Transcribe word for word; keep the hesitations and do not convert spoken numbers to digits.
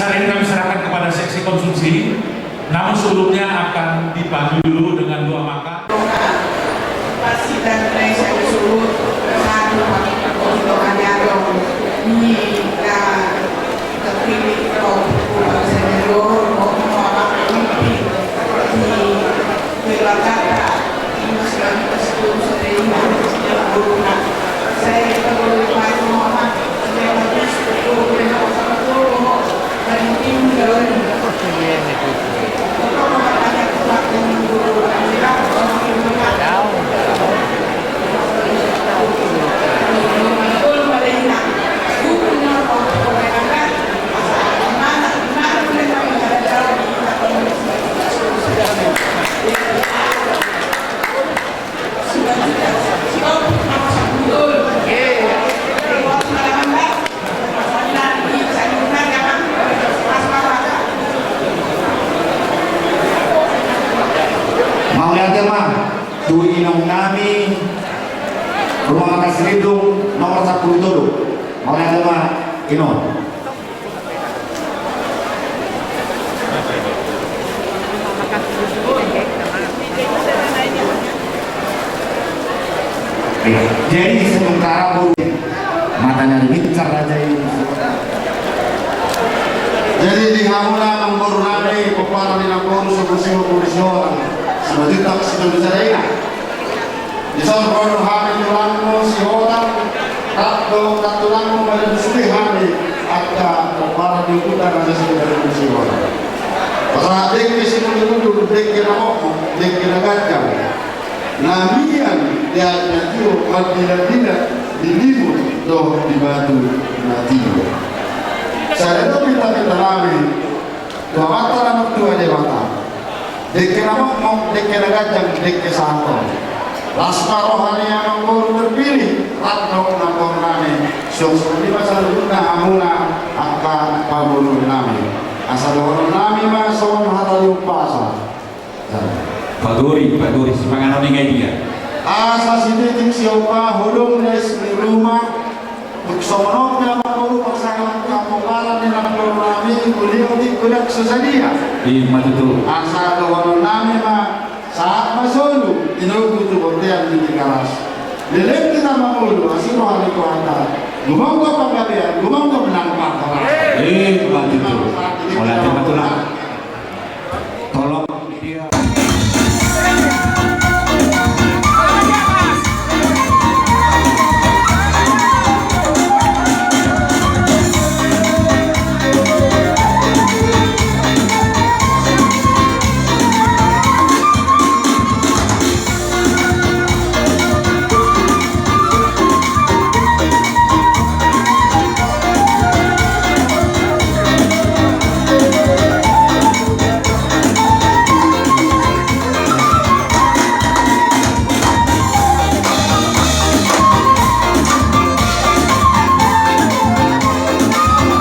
Ini kami serahkan kepada seksi konsumsi. Namun sebelumnya akan dipandu dulu dengan doa makan. Mauliate ma tu inong nami, Ruma Makan Silindung nomor sampulu tolu. Mauliate ma, inong. Jadi, sementara boru matanya dibicar raja ini. Jadi, di hamuna amangboru nami, pomparan ni namboru, so bosi ho boru si Holang, simanjuntak sitolu sada ina. Dison ro do hami tulangmu si Holang, rap dohot tulangmu, mada dusuri hami angka pomparan ni ompunta na so di Badan Musik Holang. Pasahat dengke sinudunudu, dengke na mokmok, dengke na ganjang, na mian di aek na tio, mardilatdilat di limun dohot di batu na tio. Sada do pintaminta nami tu Amanta na martua Debata. Dengke na mokmok, dengke na ganjang, dengke sahat on. Las ma roha ni amangboru terpilih, rap dohot namboru nami, suang songon i ma saluhutna hamuna angka pamoruon nami. Asa dohonon nami ma songon hata ni umpasa. Pagori, pagori, sipanganon i nga dia. Asa sititik siompa, hodong na es ni ruma, tung songon on pe amangboru pasahat angka pomparan ni namboru nami, molo otik godang so sadia. I ma tutu. Asa dohonon nami ma, sahat ma solu, tinogu tu bontean ni Tigaras. Leleng hita mangolu, asi roha ni Tuhanta. Gumomgom panggabean, gumomgom nang parhorasan. I ma tutu. Mauliate ma tulang.